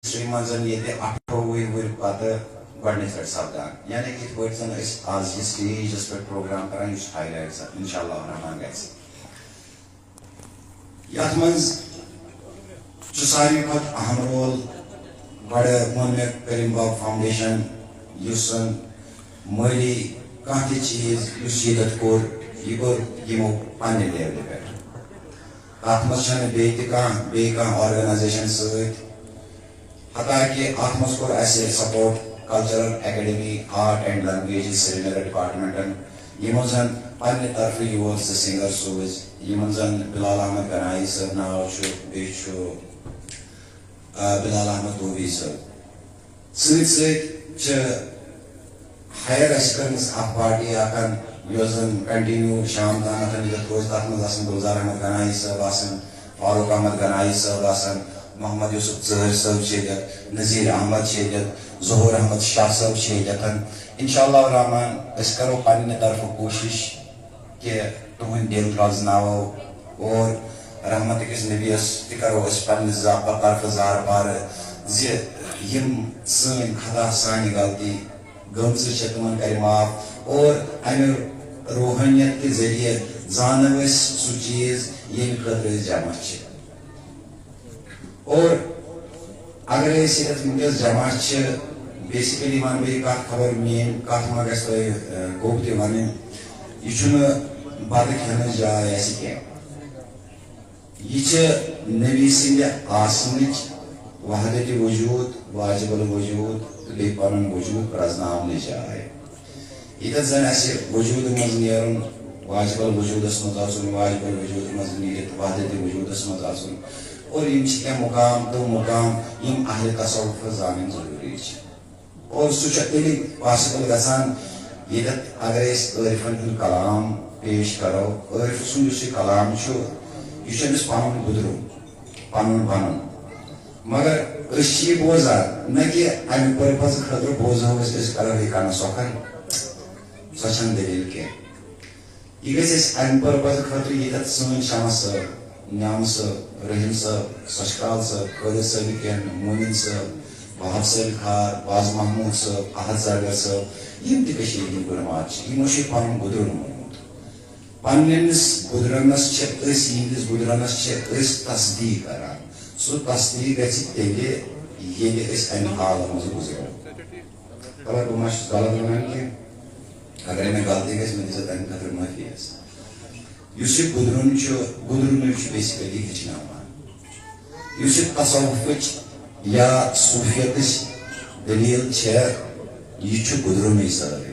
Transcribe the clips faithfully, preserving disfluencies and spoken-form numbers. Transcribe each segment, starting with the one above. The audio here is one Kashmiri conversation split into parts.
ہسٹری منٛز ییٚتہِ اَٹھووُہ ؤرۍ پتہٕ گۄڈٕنِچ لٹہِ سپدان، یعنی کہِ یِتھ پٲٹھۍ زن أسۍ آز یہِ سٹیجس پٮ۪ٹھ پروگرام کران، یُس ہائی لائٹ سپدِ، انشاءاللہ الرحمان گژھِ۔ یتھ منٛز چھُ ساروی کھۄتہٕ اہم رول گۄڈٕ ووٚن مےٚ کریم باب فاؤنڈیشن، یُس زن مٲلی کانٛہہ تہِ چیٖز یُس ییٚتٮ۪تھ کوٚر، یہِ کوٚر یِمو پننہِ لیولہِ پٮ۪ٹھ۔ تتھ منٛز چھنہٕ بیٚیہِ تہِ کانٛہہ، بیٚیہِ کانٛہہ آرگنائزیشن سۭتۍ۔ حتیٰ کہِ اتھ منٛز کوٚر اسہِ support cultural academy art and languages Srinagar ڈپارٹمنٹن، یِمو زن پننہِ طرفہٕ یور زٕ سنگر سوٗزۍ، یِمن زن بلال احمد گنایی صٲب ناو چھُ، بیٚیہِ چھُ، آ، بلال احمد دوبی صٲب۔ سۭتۍ سۭتۍ چھِ ہائر اسہِ کٔرمٕژ اکھ پارٹی اکھ، یۄس زن کنٹینیو شام تامتھ ییٚتٮ۪تھ روزِ۔ تتھ منٛز آسن گلزار احمد گنایی صٲب آسن، فاروق احمد گنایی صٲب آسن، محمد یوسف ژٲرۍ صٲب چھِ ییٚتٮ۪تھ، نذیر احمد چھِ ییٚتٮ۪تھ، ظہور احمد شاہ صٲب چھِ ییٚتٮ۪تھ۔ انشاءاللہ الرحمن أسۍ کرو پننہِ طرفہٕ کوٗشش کہِ تُہنٛدۍ دِل رزناوو اور رحمت أکِس نبیَس تہِ کرو أسۍ پننہِ زا-، طرفہٕ زارٕ پارٕ زِ یِم سٲنۍ خطا، سانہِ غلطی گٔمژٕ چھِ، تِمن کرِ معاف اور امہِ روحانیت کہِ ذٔریعہٕ زانو أسۍ سُہ چیٖز ییٚمہِ خٲطرٕ أسۍ جمع چھِ۔ اور اگر أسۍ ییٚتٮ۪تھ وٕنکیٚس جمع چھِ، بیسیکلی وَنہٕ بہٕ یہِ کَتھ، خبر میٛٲنۍ کَتھ ما گژھِ تۄہہِ، اَ، گوٚب تہِ وَنٕنۍ، یہِ چھُنہٕ بَتہٕ کھٮ۪نٕچ جاے اَسہِ کینٛہہ۔ یہِ چھِ نبی سٕنٛدِ آسنٕچ، وحدت وجود، واجب الوجود تہٕ بیٚیہِ پَنُن وجود پرٛزناونٕچ جاے۔ ییٚتٮ۪تھ زن اسہِ وجودٕ منٛز نیرُن، واجب الوجودس منٛز اژُن، واجب الوجودٕ منٛز نیٖرِتھ وحدت وجودس منٛز اژُن۔ اور یِم چھِ کینٛہہ مقام تہٕ مقام یِم اہل تصوفس زانٕنۍ ضروٗری چھِ۔ اور سُہ چھُ تیٚلہِ پاسبل گژھان، ییٚتٮ۪تھ اگر أسۍ عٲرفن ہُنٛد کلام پیش کرو۔ عٲرف سُنٛد یُس یہِ کلام چھُ، یہِ چھُ أمِس پنُن گُزرُن۔ پنُن پنُن۔ مگر أسۍ چھِ یہِ بوزان، نہ کہِ امہِ پرپز خٲطرٕ بوزو أسۍ، أسۍ کرو یہِ کنہٕ سۄکھن، سۄ چھنہٕ دٔلیٖل کینٛہہ۔ یہِ گژھِ اَسہِ امہِ پرپز خٲطرٕ ییٚتٮ۪تھ سٲنۍ شمس صٲب، نعمہٕ صٲب، رحیم صٲب، سچکال صٲب، قٲدر صٲب کین، مومن صٲب، وہاب صٲب کھار، باز محمود صٲب، احد زرگر صٲب، یِم تہِ کٔشیٖرِ ہٕنٛدۍ گُرمات چھِ، یِمو چھُ یہِ پنُن گُدرُن ووٚنمُت۔ پننِس گُزرنس چھِ أسۍ، یِہنٛدِس گُزرنس چھِ أسۍ تصدیٖق کران۔ سُہ تصدیٖق گژھِ تیٚلہِ، ییٚلہِ أسۍ امہِ حالہٕ منٛز گُزرو۔ خبر بہٕ ما چھُس غلط ونان کینٛہہ؟ اگرے مےٚ غلطی گژھِ، مےٚ دِژ تمہِ خٲطرٕ معٲفی حظ۔ یُس یہِ گُزرُن چھُ، گُزرُنٕے چھُ بیسیکلی ہیٚچھناوان۔ یُس یہِ تصوفٕچ یا صوفیتٕچ دٔلیٖل چھےٚ، یہِ چھُ گُزرُنٕے سٲرٕے۔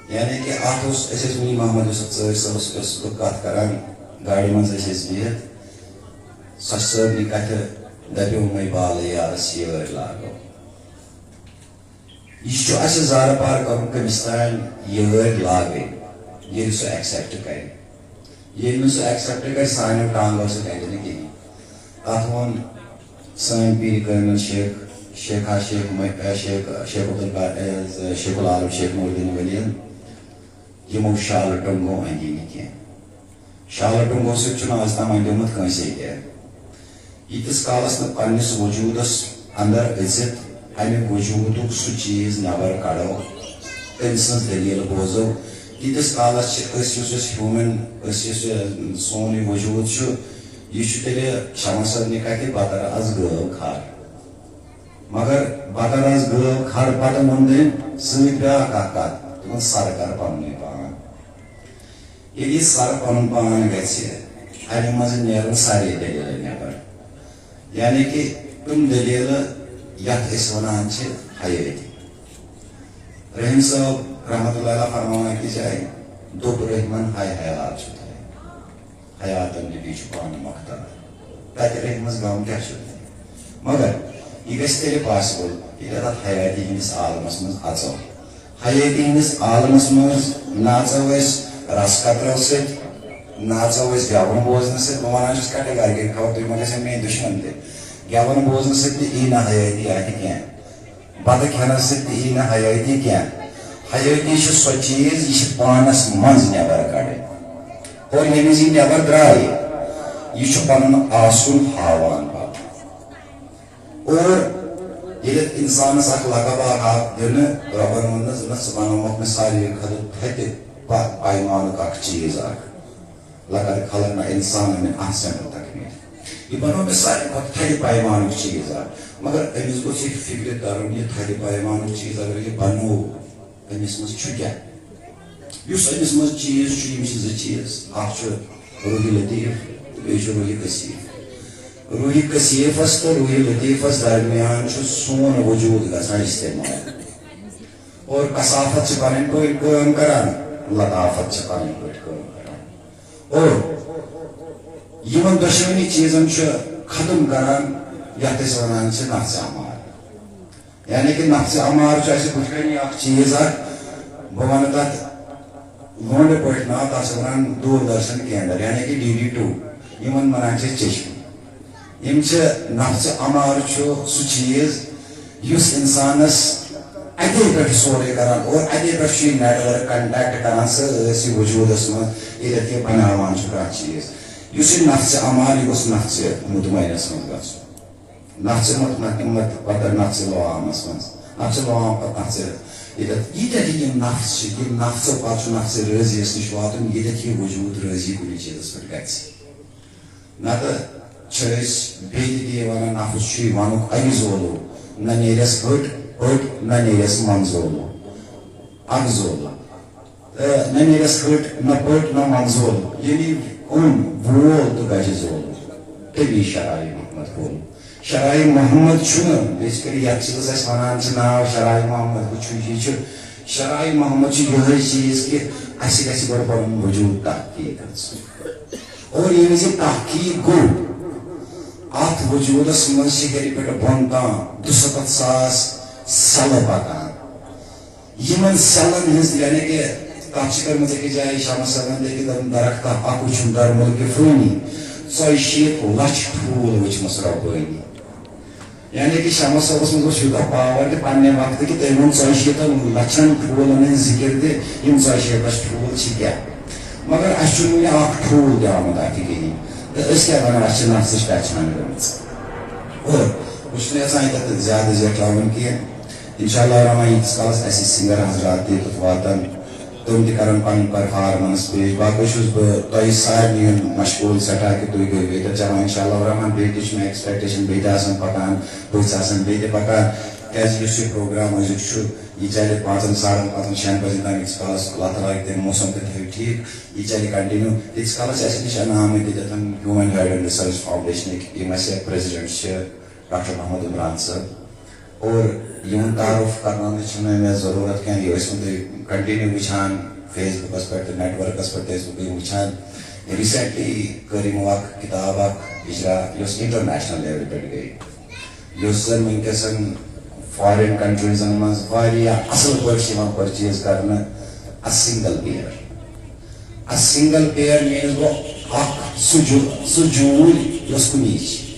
یعنی کہِ اتھ اوس، أسۍ ٲسۍ وٕنی محمد یوسف ژٲرۍ صٲبس سۭتۍ اوسُس بہٕ کتھ کران گاڑِ منٛز، ٲسۍ أسۍ بِہِتھ، سۄ چھِ صٲبنہِ کتھِ دپیومے بالہٕ یارس یٲرۍ لاگو۔ یہِ چھُ اسہِ زارٕ پار کرُن کٔمِس تام یٲرۍ لاگٕنۍ، ییٚلہِ سُہ ایکسپٹ کرِ۔ ییٚلہِ نہٕ سُہ ایکسپٹ کرِ، سانیو ٹانگو سۭتۍ اندِ نہٕ کِہینۍ۔ تتھ ووٚن سٲنۍ پیٖرِ کٲمِل شیخ، شیخا شیخ مہ-، اے شیخ، شیخ عبدالبار، اے شیخ العالم، شیخ نور الدین ولی، یِمو شالہٕ ٹنگو اندی نہٕ کینٛہہ۔ شالہٕ ٹنگو سۭتۍ چھُنہٕ آز تام اندیومُت کٲنٛسے تہِ۔ ییٖتِس کالس نہٕ پننِس وجوٗدس اندر أژِتھ امہِ وجوٗدُک سُہ چیٖز نٮ۪بر کڑو، تٔمۍ سٕنٛز دٔلیٖل بوزو، تیٖتِس کالس چھِ أسۍ، یُس أسۍ ہیوٗمن، أسۍ یُس یہِ سون یہِ وجوٗد چھُ، یہِ چھُ تیٚلہِ شمس صٲبنہِ کتھِ بطر از گٲو کھر۔ مگر بطر از گٲو کھر پتہٕ ووٚن تٔمۍ سۭتۍ بیٛاکھ اکھ کتھ، دوٚپُن، سر کر پننُے پان۔ ییٚلہِ یہِ سر پنُن پان گژھِ، امہِ منٛز نیرن سارے دٔلیٖلہٕ نٮ۪بر۔ یعنی کہِ تِم دٔلیٖلہٕ یتھ أسۍ ونان چھِ حیٲتی۔ رحیم صٲب رحمتہ اللہ علیہ فرماوان أکِس جایہِ، دوٚپ رحمن، ہاے حیات چھُ تۄہہِ۔ حیاتن نبی چھُ پانہٕ مۄختار۔ تتہِ رحمس غم کیٛاہ چھُ؟ مگر یہِ گژھِ تیٚلہِ پاسبل، ییٚلہِ تتھ حیاتی ہٕنٛدِس عالمس منٛز اژو۔ حیٲتی ہٕنٛدِس عالمس منٛز نہ اژو أسۍ رس قطرو سۭتۍ، نہ اژو أسۍ گٮ۪وُن بوزنہٕ سۭتۍ۔ بہٕ ونان چھُس کیٹیگارِکلی، خبر تُہۍ ما گژھن میٲنۍ دُشمن تہِ۔ گٮ۪وُن بوزنہٕ سۭتۍ تہِ یی نہٕ حیٲتی اتہِ کینٛہہ۔ بتہٕ کھٮ۪نس سۭتۍ تہِ یی نہٕ حیٲتی کینٛہہ۔ حیٲتی چھِ سۄ چیٖز، یہِ چھِ پانس منٛز نٮ۪بر کڑٕنۍ۔ اور ییٚمہِ وِزِ یہِ نٮ۪بر درٛاے، یہِ چھُ پنُن آسُن ہاوان پتہٕ۔ اور ییٚلہِ انسانس اکھ لقب اکھ آو دِنہٕ، رۄبن ووٚننس، نہ، ژٕ بنوومکھ مےٚ ساروی کھۄتہٕ تھدِ پہ-، پیمانُک اکھ چیٖز اکھ۔ لقد خلقنا الانسان من احسن تقویم۔ یہِ بنوو مےٚ ساروی کھۄتہٕ تھدِ پیمانُک چیٖز اکھ۔ مگر أمِس گوٚژھ یہِ فکرِ ترُن، یہِ تھدِ پیمانُک چیٖز اگر یہِ بنوو، أمِس منٛز چھُ کیٛاہ؟ یُس أمِس منٛز چیٖز چھُ، یِم چھِ زٕ چیٖز۔ اکھ چھُ روحِ لطیف تہٕ بیٚیہِ چھُ روحِ کثیف۔ روحِ کثیفس تہٕ روحِ لطیفس درمیان چھُ سون وجود گژھان استعمال۔ اور کثافت چھِ پنٕنۍ پٲٹھۍ کٲم کران، لطافت چھِ پنٕنۍ پٲٹھۍ کٲم کران۔ اور یِمن دۄشوٕنی چیٖزن چھُ ختم کران، یتھ أسۍ ونان چھِ نفسِ امارہ۔ یعنی کہِ نفسِ امارہ چھُ اَسہِ بُتھِ کنہِ اکھ چیٖز اکھ، بہٕ ونہٕ تتھ لونڈٕ پٲٹھۍ ناو، تتھ چھِ ونان دوردرشن کیندر، یعنی کہِ ڈی ڈی ٹو، یِمن ونان چھِ چشمہٕ۔ یِم چھِ، نفسِ امارہ چھُ سُہ چیٖز یُس انسانس اتے پٮ۪ٹھ سورُے کران اور اتے پٮ۪ٹھ چھُ یہِ network contact کران سٲرسٕے وجوٗدس منٛز، ییٚتٮ۪تھ یہِ بناوان چھُ کانٛہہ چیٖز۔ یُس یہِ نفسِ امارہ، یہِ گوٚژھ نفسِ مطمئنس منٛز گژھُن۔ نفسِ مطمئنہ پتہٕ نفسِ لوامس منٛز، نفسِ لوام پتہٕ نفسِ، ییٚتٮ۪تھ، ییٚتٮ۪تھ یہِ نفس چھِ، یہِ نفسہٕ پتہٕ چھُ نفسِ رٲضیس نِش واتُن، ییٚتٮ۪تھ یہِ وجوٗد رٲضی کُنہِ چیٖزس پٮ۪ٹھ گژھِ۔ نتہٕ چھِ أسۍ بیٚیہِ تہِ تی ونان، نفس چھُ یہِ ونُک اکہِ زولو، نہ نیرٮ۪س ہٹ پٹ، نہ نیرٮ۪س منزولو، اکھ زولو۔ تہٕ نہ نیرٮ۪س ہٹ، نہ پٹ، نہ منزول۔ یعنی اوٚن وول تہٕ گجہِ زول۔ تٔمی شرائع محمد کھول۔ شرائع محمد چھُنہٕ، basically یتھ چیٖزس أسۍ ونان چھِ ناو شرائع محمد، ہُہ چھُ، یہِ چھُ، شرائع محمد چھُ یِہوٚے چیٖز کہِ اَسہِ گژھِ گۄڈٕ پنُن وجوٗد تحقیق گژھُن۔ اور ییٚلہِ زِ تحقیق گوٚو، اتھ وجوٗدس منٛز چھِ ہیٚرِ پٮ۪ٹھٕ بۄن تام دُسَتتھ ساس سیلہٕ پکان۔ یِمن سیلن ہٕنٛز، یعنی کہِ تتھ چھِ کٔرمٕژ أکِس جایہِ شمس صٲبن تہِ کہِ دَپُن، درختہ اکُے چھُم در ملکِ فٲنی، ژۄیہِ شیٖتھ لچھ ٹھوٗل وٕچھمٕژ رۄبٲنی۔ یعنی کہِ شمس صٲبس منٛز اوس یوٗتاہ power کہِ پننہِ وقتہٕ کہِ تٔمۍ ووٚن ژۄیہِ شیٖتن لچھن ٹھوٗلن ہٕنٛز ذِکِر تہِ، یِم ژۄیہِ شیٖتھ لچھ ٹھوٗل چھِ کیٛاہ؟ مگر اَسہِ چھُنہٕ وُنہِ اکھ ٹھوٗل تہِ آمُت اَتھِ کِہیٖنۍ۔ تہٕ أسۍ کیٛاہ وَنو، اَسہِ چھِ نفسٕچ پہچان گٔمٕژ۔ اور بہٕ چھُس نہٕ یَژھان ییٚتٮ۪تھ زیادٕ زیٹھراوُن کینٛہہ۔ انشاءاللہ الرحمن، ییٖتِس کالس اَسہِ singer حضرات تہِ یوٚتَتھ واتَن، تِم تہِ کَرَن پَنٕنۍ performance پیش۔ باقٕے چھُس بہٕ تۄہہِ سارنٕے ہُنٛد مشغوٗل سٮ۪ٹھاہ کہِ تُہۍ گٔیِو ییٚتٮ۪تھ جمع۔ انشاءاللہ الرحمن، بیٚیہِ تہِ چھِ مےٚ expectation، بیٚیہِ تہِ آسَن پَکان، پٔژھۍ آسَن بیٚیہِ تہِ پَکان، کیٛازِ یُس یہِ program أزیُک چھُ، یہِ چَلہِ پانٛژَن، ساڑَن پانٛژَن، شٮ۪ن بَجَن تام، ییٖتِس کالس اللہ تعالیٰ ہَن تٔمۍ موسم تہِ تھٲوِو ٹھیٖک۔ یہِ چَلہِ continue، تیٖتِس کالس چھِ اَسہِ نِش اَنان آمٕتۍ ییٚتٮ۪تھ Human Health and Research Foundation ٕکۍ یِم اَسہِ president چھِ، ڈاکٹر محمد عمران صٲب۔ اور یِہُنٛد تعارُف کرناونٕچ چھَنہٕ مےٚ ضروٗرت کینٛہہ، یہِ ٲسۍ وۄنۍ تُہۍ continue وٕچھان Facebook-س پٮ۪ٹھ تہٕ network-س پٮ۪ٹھ تہِ ٲسۍ وۄنۍ تُہۍ وٕچھان۔ Recently کٔر یِمو اکھ کِتاب اکھ اِجرا، یۄس international level پٮ۪ٹھ گٔے، یۄس زن وٕنکیٚسن foreign countries-ن منٛز واریاہ اصل پٲٹھۍ چھِ یِوان purchase کرنہٕ۔ A single pair، a single pair means گوٚو اکھ سُہ جوٗ-، سُہ جوٗلۍ یۄس کُنی چھِ۔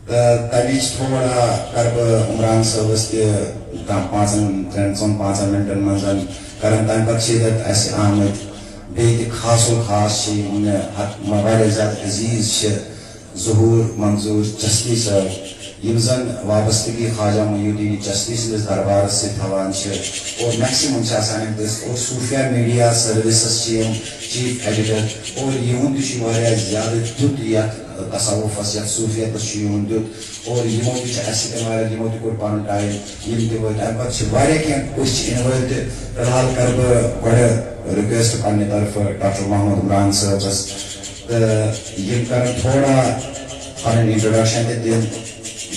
تہٕ تَمِچ تھوڑا کَرٕ بہٕ عمران صٲبَس تہِ دَہ، پانٛژَن، ترٛٮ۪ن، ژۄن، پانٛژَن مِنٹَن منٛز کَران۔ تَمہِ پَتہٕ چھِ ییٚتٮ۪تھ اَسہِ آمٕتۍ بیٚیہِ تہِ خاص و خاص چھِ یِم مےٚ حق، مےٚ واریاہ زیادٕ عزیٖز چھِ، ظہوٗر منظوٗر چشتی صٲب، یِم زَن وابستگی خواجہ محی الدین چشتی سٕنٛدِس دربارَس سۭتۍ تھاوان چھِ۔ اور maximum چھِ آسان یِم تٔتھۍ۔ اور صوٗفیا میٖڈیا سٔروِسَس چھِ یِم chief editor۔ اور یِہُنٛد تہِ چھُ واریاہ زیادٕ تیُتھ یَتھ تصوفس، یتھ صوفیتس چھُ یِہُنٛد دیُت۔ اور یِمو تہِ چھِ اَسہِ سۭتۍ واریاہ، یِمو تہِ کوٚر پنُن time، یِم تہِ وٲتۍ۔ اَمہِ پتہٕ چھِ واریاہ کینٛہہ پٔژھۍ چھِ یِنہٕ وٲلۍ تہِ۔ فی الحال کرٕ بہٕ گۄڈٕ request پننہِ طرفہٕ ڈاکٹر محمد عمران صٲبس، تہٕ یِم کرن تھوڑا پنٕنۍ introduction تہِ دِنۍ۔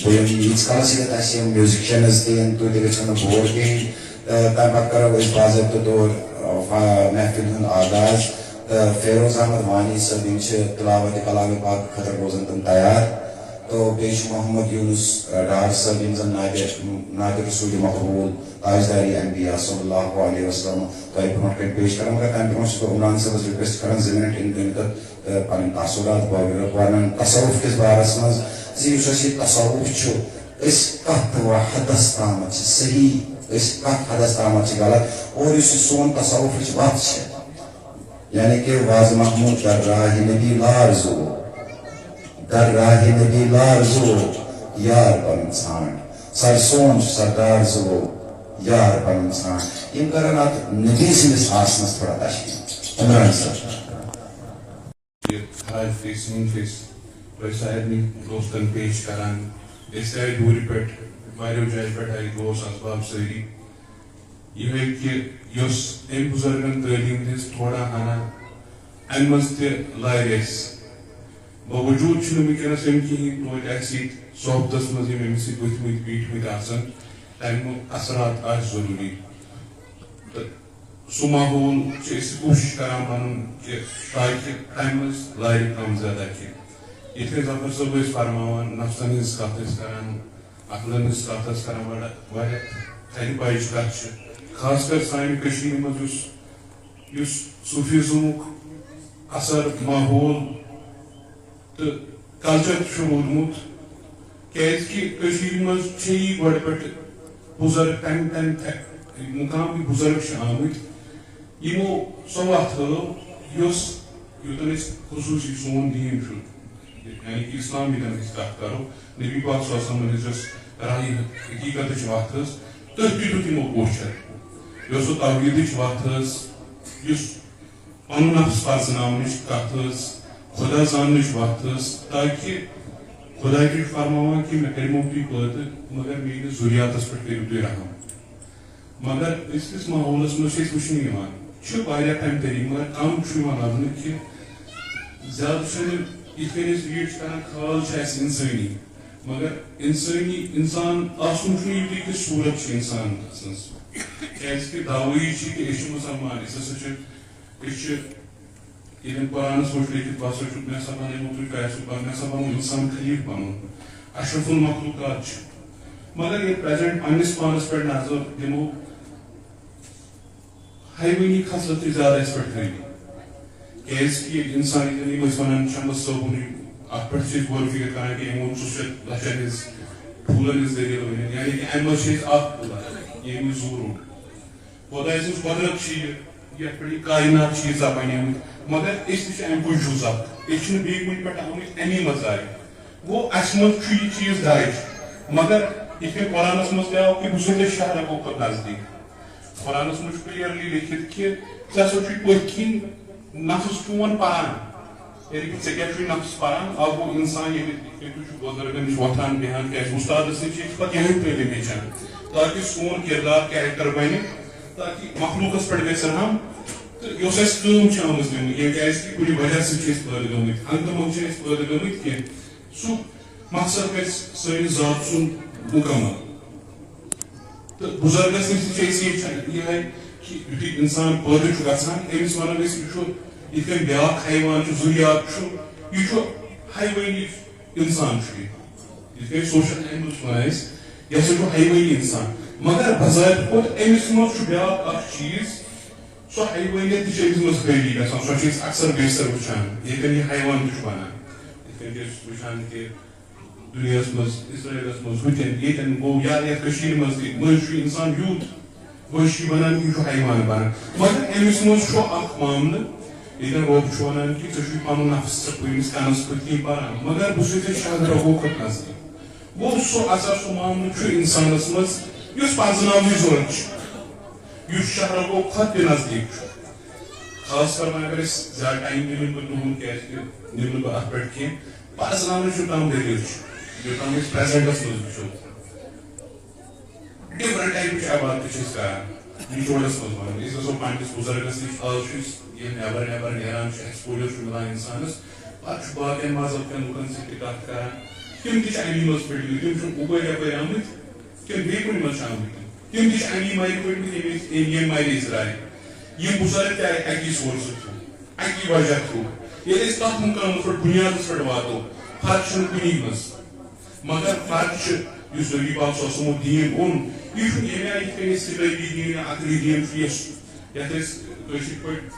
بیٚیہِ ییٖتِس کالس ییٚتٮ۪تھ اَسہِ یِم musicians تہِ یِن، تُہۍ تہِ گٔژھِو نہٕ bore کِہیٖنۍ۔ تہٕ تَمہِ پتہٕ کرو أسۍ باضٲبطہٕ طور، آ، محفل ہُنٛد آغاز۔ تہٕ فیروز احمد وانی صٲب، یِم چھِ تلاوت کلام پاک خٲطرٕ روزان تِم تیار۔ تہٕ بیٚیہِ چھُ محمد یونس، آ، ڈار صٲب، یِم زن نعتِ، نعتِ رسول مقبول، تاجدارِ انبیاء صلی اللہ علیہ وسلم تۄہہِ برونٛٹھ کنہِ پیش کران۔ مگر تَمہِ برونٛٹھ چھُس بہٕ عمران صٲبس request کران زٕ منٹ یِم تٔمۍ تہٕ، تہٕ پنٕنۍ تاثرات باقٕے ونان تصوف کِس بارس منٛز زِ یُس اَسہِ یہِ تصوف چھُ، أسۍ کتھ و حدس تامتھ چھِ صحیح، أسۍ کتھ حدس تامتھ چھِ غلط، اور یُس یہِ سون تصوفٕچ وتھ چھِ، یعنی کہ واز محمود در راہ نبی لار زو، در راہ نبی لار زو، یار پنُن ژھانٛڈ۔ سر سون چھُ سردار زٕ گوٚو یار پنُن ژھانٛڈ۔ یِم کرن اتھ نبی سٕنٛدِس آسنس تھوڑا تشکیل۔ عمران صٲب۔ یہِ خراج تحسین چھِ أسۍ تۄہہِ سارنٕے دوستن پیش کران۔ أسۍ تہِ آیہِ دوٗرِ پٮ۪ٹھ، واریاہو جایہِ پٮ۪ٹھ آیہِ دوس احباب سٲری۔ یِہوٚے کہِ یۄس أمۍ بُزرگن تعلیٖم دِژ، تھوڑا ہنا اَمہِ منٛز تہِ لارِ اَسہِ۔ باوجوٗد چھُنہٕ وٕنکیٚنَس أمۍ کِہیٖنۍ، توتہِ اَسہِ سۭتۍ صحبتَس منٛز یِم أمِس سۭتۍ ؤتھۍ مٕتۍ بیٖٹھۍ مٕتۍ آسَن، تَمیُک اثرات آسہِ ضروٗری۔ تہٕ سُہ ماحول چھِ أسۍ کوٗشِش کران پَنُن کہِ تاکہِ تَمہِ منٛز لارِ کَم زیادہ کینٛہہ۔ یِتھ کٔنۍ ظفر صٲب ٲسۍ فرماوان، نفسَن ہٕنٛز کَتھ ٲسۍ کران، عقلَن ہٕنٛز کَتھ ٲسۍ کران، واریاہ واریاہ تھدِ پایِچ کَتھ چھِ۔ خاص کر سانہِ کٔشیٖرِ منٛز یُس یُس صوٗفیزمُک اثر، ماحول تہٕ کلچر چھُ روٗدمُت، کیازِ کہِ کٔشیٖرِ منٛز چھِ یی گۄڈٕ پٮ۪ٹھ بُزرگ، تَمہِ تَمہِ تھے-، مُقام یہِ بُزرگ چھِ آمٕتۍ، یِمو سۄ وَتھ ہٲو، یۄس یوٚتَن أسۍ خصوٗصی سون دیٖن چھُ، یعنی کہِ اسلام ییٚتٮ۪ن أسۍ کَتھ کَرو، نبی پاک صلی اللہ علیہ وسلمن ہٕنٛز یۄس راہی حقیٖقتٕچ وَتھ ٲس، تٔتھۍ دیُت یِمو پوچھر۔ یۄس سۄ توحیٖدٕچ وَتھ ٲس، یُس پَنُن نفس پرزناونٕچ کَتھ ٲس، خۄدا زاننٕچ وَتھ ٲس، تاکہِ خۄداے چھُ فرماوان کہِ مےٚ کَرِمو تُہۍ پٲدٕ، مگر میٛٲنِس ذُریاتَس پٮ۪ٹھ کٔرِو تُہۍ رحم۔ مگر أزکِس ماحولَس منٛز چھِ أسۍ وٕچھنہٕ یِوان، چھِ واریاہ کَمہِ طریٖقہٕ، مگر کَم چھُ یِوان لَبنہٕ کہِ زیادٕ چھُنہٕ یِتھ کٔنۍ أسۍ ریٖڈ چھِ کَران، خیال چھِ اَسہِ اِنسٲنی، مگر اِنسٲنی، اِنسان آسُن چھُنہٕ یُتُے کہِ صوٗرت چھِ اِنسان سٕنٛز۔ کیٛازِکہِ دعوٲیی چھِ کہِ أسۍ چھِ مُسلمان، أسۍ ہسا چھِ، أسۍ چھِ ییٚلہِ قرآنَس منٛز چھُ لیکھِتھ، بہٕ ہسا چھُس، مےٚ ہسا بنیومُت تُہۍ، تۄہہِ ہسا بن-، مےٚ ہسا بنوو اِنسان خلیٖفہٕ پَنُن، اشرف المخلوقات چھِ۔ مگر ییٚلہِ پریزنٹ پننِس پانَس پٮ۪ٹھ نظر دِمو، حیوٲنی خصلت چھِ زیادٕ اَسہِ پٮ۪ٹھ تھٲومٕتۍ۔ کیٛازِکہِ ییٚلہِ اِنسان، ییٚلہِ یِم ٲسۍ وَنان شمس صٲبُن، اَتھ پٮ۪ٹھ چھِ أسۍ غور فِکر کران کہِ أمۍ ووٚن ژُ شیٚتھ لَچھَن ہِنٛز ٹھوٗلَن ہِنٛز دٔلیٖل ؤنِتھ، یعنی کہِ اَمہِ منٛز چھِ أسۍ اَکھ ٹھوٗلہ، ییٚمہِ یہِ زوٗ روٚٹ۔ خۄداے سٕنٛز قۄدرت چھِ یہِ، یَتھ پٮ۪ٹھ یہِ کائنات چھِ ییٖژاہ بَنیمٕژ، مگر أسۍ تہِ چھِ اَمہِ کُے جُز اَکھ۔ أسۍ چھِنہٕ بیٚیہِ کُنہِ پٮ۪ٹھ آمٕتۍ اَمی منٛز آیہِ۔ گوٚو، اَسہِ منٛز چھُ یہِ چیٖز درٕج، مگر یِتھ کٔنۍ قرآنَس منٛز تہِ آو کہِ بہٕ چھُسَے ژےٚ شہرکو کھۄتہٕ نزدیٖک۔ قرآنَس منٛز چھُ کلیئرلی لیکھِتھ کہِ ژےٚ ہسا چھُے پٔتھۍ کِنۍ نفس چون پران۔ یعنی کہِ ژےٚ کیٛاہ چھُے نفس پران؟ اکھ گوٚو اِنسان، ییٚلہِ ییٚلہِ تُہۍ چھِو بُزرگن نِش وۄتھان بیٚہان، کیٛازِ وُستادس نِش چھِ أسۍ پتہٕ یِہوٚے تعلیٖم ہیٚچھان، تاکہِ سون کردار، کیریکٹر بنہِ، تاکہِ مخلوقس پٮ۪ٹھ گژھِ رحم۔ تہٕ یۄس اَسہِ کٲم چھِ آمٕژ دِنہٕ، یا کیٛازِ کہِ کُنہِ وجہ سۭتۍ چھِ أسۍ پٲدٕ گٔمٕتۍ، ہنٛگتہٕ منٛگہٕ چھِ أسۍ پٲدٕ گٔمٕتۍ کینٛہہ، سُہ مقصد گژھِ سٲنِس ذات سُنٛد مُکمل۔ تہٕ بُزرگس نِش تہِ چھِ أسۍ یہِ ہیٚچھان، یِہوٚے کہِ یُتھُے اِنسان پٲدٕ چھُ گژھان، أمِس وَنان أسۍ، یہِ چھُ یِتھ کٔنۍ بیٛاکھ حیوان چھُ، ذُریات چھُ، یہِ چھُ حیوٲنی اِنسان چھُ یہِ۔ یِتھ کٔنۍ سوشل اینمل چھِ وَنان أسۍ، یہِ ہسا چھُ حیوٲنی اِنسان۔ مگر بظاہر خود أمِس منٛز چھُ بیٛاکھ اکھ چیٖز، سۄ حیوٲنیت تہِ چھِ أمِس منٛز حٲوی گژھان، سۄ چھِ أسۍ اکثر بیشتر وٕچھان، ییٚتٮ۪ن یہِ حیوان تہِ چھُ وَنان۔ یِتھ کٔنۍ چھِ أسۍ وٕچھان کہِ دُنیاہَس منٛز، اسرائیلَس منٛز، ہُتٮ۪ن ییٚتٮ۪ن گوٚو، یا یَتھ کٔشیٖرِ منٛز تہِ، مٔنٛزۍ چھُ اِنسان یُتھ، مٔنٛزۍ چھُ یہِ وَنان کہِ یہِ چھُ حیوان بَنان۔ مگر أمِس منٛز چھُ اَکھ معاملہٕ، ییٚتٮ۪ن رۄب چھُ وَنان کہِ ژےٚ چھُے پَنُن نفس ژےٚ پٔتمِس کَنَس پٔتۍ کِنۍ پَران، مگر بہٕ چھُسے ژےٚ شاہ درٛۄگو کھۄتہٕ نزدیٖک۔ گوٚو سُہ اثر، سُہ معاملہٕ چھُ اِنسانَس منٛز، یُس پَرزٕناونٕچ ضوٚرَتھ چھِ، یُس شاہ درٛۄگو کھۄتہٕ تہِ نزدیٖک چھُ۔ خاص کر وۄنۍ اگر أسۍ زیادٕ ٹایم دِمو نہٕ بہٕ تُہُنٛد، کیٛازِکہِ دِمہٕ نہٕ بہٕ اَتھ پٮ۪ٹھ کینٛہہ۔ پَرزٕناونٕچ یوٚتام دٔلیٖل چھِ، یوٚتام أسۍ پرٛٮ۪زَنٹَس منٛز وٕچھو، ڈِفرنٛٹ ٹایپٕچ عبادتہٕ چھِ أسۍ کَران۔ نِچوڑَس منٛز وَنو، أسۍ گژھو پنٛنِس بُزرگَس نِش۔ آز چھُ أسۍ ییٚلہِ نٮ۪بَر نٮ۪بَر نیران چھُ، ایکسپوجر چھُ مِلان اِنسانَس، پَتہٕ چھُ باقیَن مذہب کٮ۪ن لُکَن سۭتۍ تہِ کَتھ کَران۔ تِم تہِ چھِ اَمی منٛز پھٔٹمٕتۍ، تِم چھِنہٕ اُکٲرۍ یَپٲرۍ آمٕتۍ، تِم بیٚیہِ کُنہِ منٛز چھِ آمٕتۍ۔ تِم تہِ چھِ اَمی مَرِ پھٔٹمٕتۍ، ییٚمہِ أسۍ، ییٚمہِ مَرِ أسۍ درٛاے۔ یِم بُزرگ تہِ آیہِ اَکی سورسہٕ تھرٛوٗ، اَکی وجہ تھرٛوٗ۔ ییٚلہِ أسۍ تَتھ مُقامَس پٮ۪ٹھ، بُنیادَس پٮ۪ٹھ واتو، فرق چھُنہٕ کُنی منٛز۔ مگر فرق چھِ، یُس نبی پاک صلی اللہ علیہ وسلمو دیٖن اوٚن، یہِ چھُنہٕ ییٚمہِ آیہِ یِتھ کٔنۍ أسۍ سِکٲبی دیٖن یا عقلی دیٖن چھُ، یۄس، یَتھ أسۍ کٲشِر پٲٹھۍ،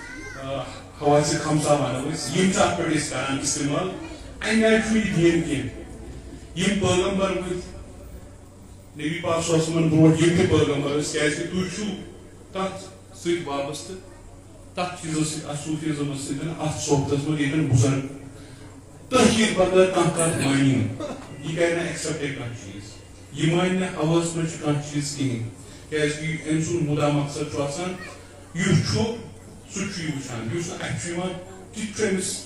آ، حواس خمسہ وَنو أسۍ، یِم چھِ اَتھ پٮ۪ٹھ أسۍ کَران استعمال۔ اَمہِ آیہِ چھُنہٕ یہِ دیٖن کینٛہہ۔ یِم پیغمبر ؤتھۍ، نبی پاک صلی اللہ علیہ وسلمن برونٛٹھ یِم تہِ پیغمبر ٲسۍ، کیازِ کہِ تُہۍ چھِو تتھ سۭتۍ وابستہٕ، تتھ چیٖزس سۭتۍ، اتھ صوفیزمس سۭتۍ، اتھ صحبتس منٛز، ییٚتٮ۪ن بُزرگ تحقیق بغٲر کانٛہہ کتھ مانی نہٕ۔ یہِ کرِ نہٕ ایکسپیکٹے کانٛہہ چیٖز، یہِ مانہِ نہٕ ہوہَس منٛز چھُ کانٛہہ چیٖز کِہیٖنۍ، کیازِ کہِ أمۍ سُنٛد مُدا مقصد چھُ آسان یُس چھُ، سُہ چھُ یہِ وٕچھان، یُس نہٕ اَتھِ چھُ یِوان، تہِ چھُ أمِس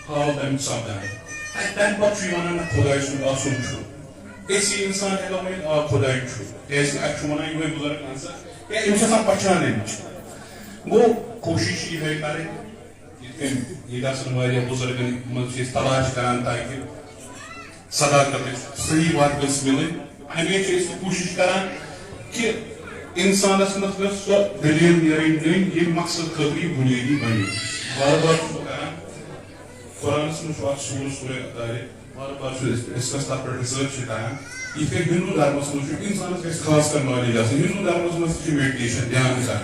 حال تَمیُک سَپدان۔ تہٕ تَمہِ پَتہٕ چھُ یہِ وَنان، نہ، خۄداے سُنٛد آسُن چھُ۔ أسۍ یہِ اِنسان ہٮ۪کو ؤنِتھ، آ، خۄداے چھُ، کیازِ کہِ اَسہِ چھُ وَنان یِمَے بُزرگ، اَہن سا، یا أمِس چھِ آسان پہچان اَمِچ۔ گوٚو، کوٗشِش چھِ یِہوٚے کَرٕنۍ، یِتھ کٔنۍ ییٚتہِ آسَن واریاہ بُزرگَن منٛز چھِ أسۍ تلاش کَران، تاکہِ صداقتٕچ صحیح وَتھ گٔژھ مِلٕنۍ۔ ہمیشہِ چھِ أسۍ کوٗشِش کران کہِ اِنسانَس منٛز گٔژھ سۄ دٔلیٖل نیرٕنۍ نٔنۍ، ییٚمہِ مقصد خٲطرٕ یہِ بُنیٲدی بَنیو۔ بار بار چھُس بہٕ کران، قرآنَس منٛز چھُ اکھ سورہ، سورہ الطارق، بار بار چھُ أسۍ، أسۍ گژھِ تَتھ پٮ۪ٹھ ریسرچ چھِ کران۔ یِتھ کٔنۍ ہندو دھرمَس منٛز چھُ، اِنسانَس گژھِ خاص کر نالیج آسٕنۍ۔ ہندو دھرمَس منٛز تہِ چھِ میڈیٹیشن، دھیان کران۔